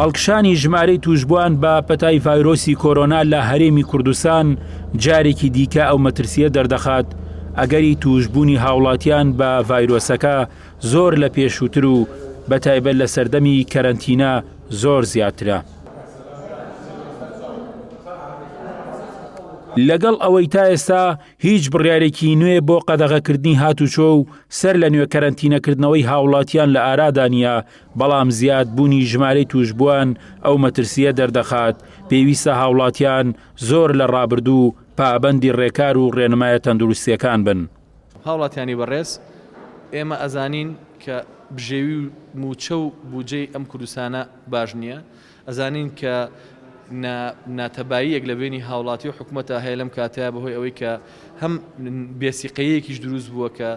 هەڵکشانی ژمارەی تووشبووان بە پەتای ڤایرۆسی کۆرۆنا لە هەرێمی کوردستان جارێکی دیکە ئەو مەترسییە دەردەخات، ئەگەری تووشبوونی هاوڵاتیان بە ڤایرۆسەکە زۆر لە پێشووتر و بەتایبەت لە سەردەمی کەرەنتینە زۆر زیاترە. لەگەڵ ئەوەی تا ئێستا هیچ بڕیارێکی نوێ بۆ قەدەغەکردنی هاتوچۆ و سەر لە نوێ کەرەنتینەکردنەوەی هاوڵاتیان لە ئارادا نییە، بەڵام زیادبوونی ژمارەی تووشبووان ئەو مەترسییە دەردەخات، پێویستە هاوڵاتیان زۆر لە ڕابردوو پابەندی ڕێکار و ڕێنمایە تەندروستییەکان بن. هاوڵاتیانی بەڕێز، ئێمە ئەزانین کە بژێوی و مووچە و بوجەی ئەم کوردستانە باش نییە، ئەزانین کە نا ناتەباییەک لە بەینی هاوڵاتی و حکومەتا هەیە لەم کاتەیا بەهۆی ئەوەی کە هەم بێسیقەیەکیش دروست بووە کە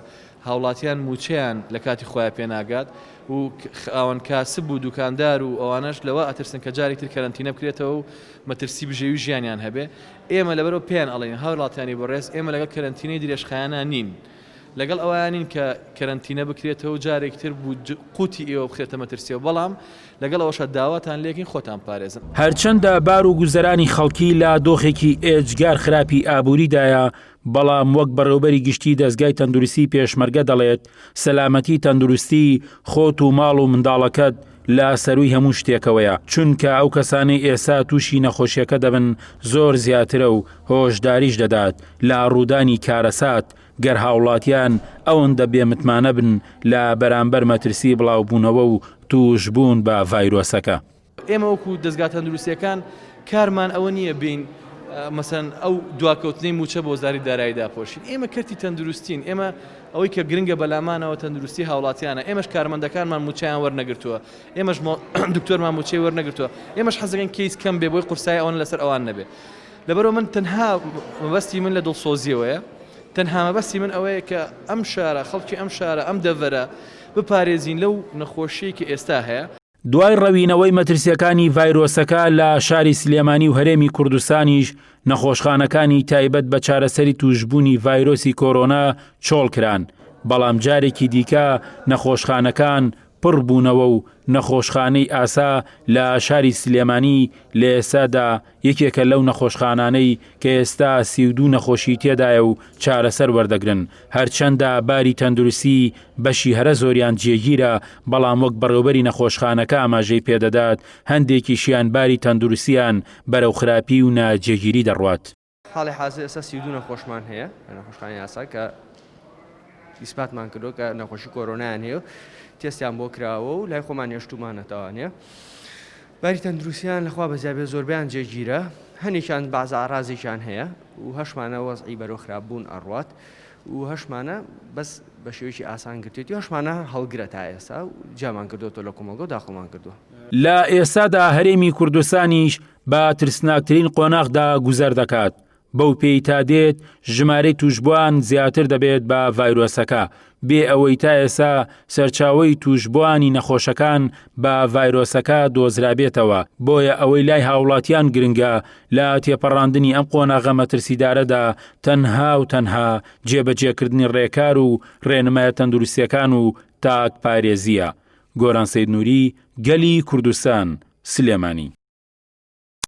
هاوڵاتیان مووچەیان لە کاتی خۆیان پێ ناگات و خاوەن کاسب و دوکاندار و ئەوانەش لەوە ئەترسن کە جارێکی تر کەرەنتینە بکرێتەوە و مەترسی بژێوی ژیانیان هەبێ. ئێمە لەبەرئەوە پێیان ئەڵێین هاوڵاتیانی بەڕێز ئێمە لەگەڵ کەرەنتینەی درێژخایەنا نین. لەگەڵ ئەوەیا نین کە کەرەنتینە بکرێتەوە و جارێکی تر قوتی ئێوە بخرێتە مەترسیەوە بەڵام لەگەڵ ئەوەشا داواتان لێکەین خۆتان بپارێزن. هەرچەندە بار و گوزەرانی خەڵکی لە دۆخێکی ئێجگار خراپی ئابووریدایە، بەڵام وەک بەڕێوبەری گشتی دەزگای تەندروستی پێشمەرگە دەڵێت، سەلامەتی تەندروستی خۆت و ماڵ و منداڵەکەت لە سەرووی هەموو شتێکەوەیە، چونکە ئەو کەسانەی ئێستا تووشی نەخۆشیەکە دەبن زۆر زیاترە و هۆشداریش دەدات لە ڕوودانی کارەسات گەر هاوڵاتیان ئەوەندە بێ متمانە بن لە بەرامبەر مەترسی بڵاوبوونەوە و تووشبوون بە ڤایرۆسەکە. ئێمە وەکو دەزگا تەندروستیەکان کارمان ئەوە نییە بێین مەسەن ئەو دواکەوتنەی مووچە بۆ وەزاری دارایی داپۆشین ئێمە کەرتی تەندروستین ئێمە ئەوەی کە گرنگە بەلامانەوە تەندروستی هاوڵاتیانە ئێمەش کارمەندەکانمان مووچەیان وەرنەگرتووە ئێمەش دکتۆرمان مووچەی وەرنەگرتووە ئێمەش حەزەکەین کەیس کەم بێ بۆی قورسایی ئەوەن لەسەر ئەوان نەبێ لەبەرئەوە من تەنها مەبەستی من لە دڵسۆزیەوەیە تەنها مەبەستی من ئەوەیە کە ئەم شارە خەڵکی ئەم شارە ئەم دەڤەرە بپارێزین لەو نەخۆشیەی کە ئێستا هەیە. دوای ڕەوینەوەی مەترسیەکانی ڤایرۆسەکە لە شاری سلێمانی و هەرێمی کوردستانیش نەخۆشخانەکانی تایبەت بە چارەسەری تووشبوونی ڤایرۆسی کۆرۆنا چۆڵکران، بەڵام جارێکی دیکە نەخۆشخانەکان پڕ بوونەوە و نەخۆشخانەی ئاسا لە شاری سلێمانی لە ئێستادا یەکێکە لەو نەخۆشخانانەی کە ئێستا 32 نەخۆشی تێدایە و چارەسەر وەردەگرن، هەرچەندە باری تەندروستی بەشی هەرە زۆریان جێگیرە، بەڵام وەک بەڕێوبەری نەخۆشخانەکە ئاماژەی پێدەدات، هەندێکیشیان باری تەندروستیان بەرەو خراپی و ناجێگیری دەڕوات. حاڵی حازر ئێستا 32 نەخۆشمان هەیە لە نەخۆشخانەی ئاسا کە ئیسپاتمان کردووە کە نەخۆشی کۆرۆنایان هەیە و تێستیان بۆ کراوە و لای خۆمان هێشتومانەتەوانە باری تەندروستیان لەخوا بەزیابێ زۆربیان جێگیرە هەنێکیان بازە ئارازێکیان هەیە و هەشمانە وەزعی بەرەو خراپبوون ئەڕوات و هەشمانە بەس بە شێوەیەکی ئاسان گرتێتی هەشمانە هەڵگرە تا ئێستا و جیامان کردوەوە لە کۆمەڵگە و داخڵمان کردووە. لە ئێستادا هەرێمی کوردستانیش بە ترسناکترین قۆناغدا گوزەر دەکات، بەو پێی تا دێت ژمارەی تووشبووان زیاتر دەبێت بە ڤایرۆسەکە، بێ ئەوەی تا ئێستا سەرچاوەی تووشبووانی نەخۆشەکان بە ڤایرۆسەکە دۆزرابێتەوە، بۆیە ئەوەی لای هاوڵاتیان گرنگە لە تێپەڕاندنی ئەم قۆناغە مەترسیدارەدا تەنها و تەنها جێبەجێکردنی ڕێکار و ڕێنمایە تەندروستیەکان و تاک پارێزییە. گۆران سەید نوری، گەلی کوردستان، سلێمانی.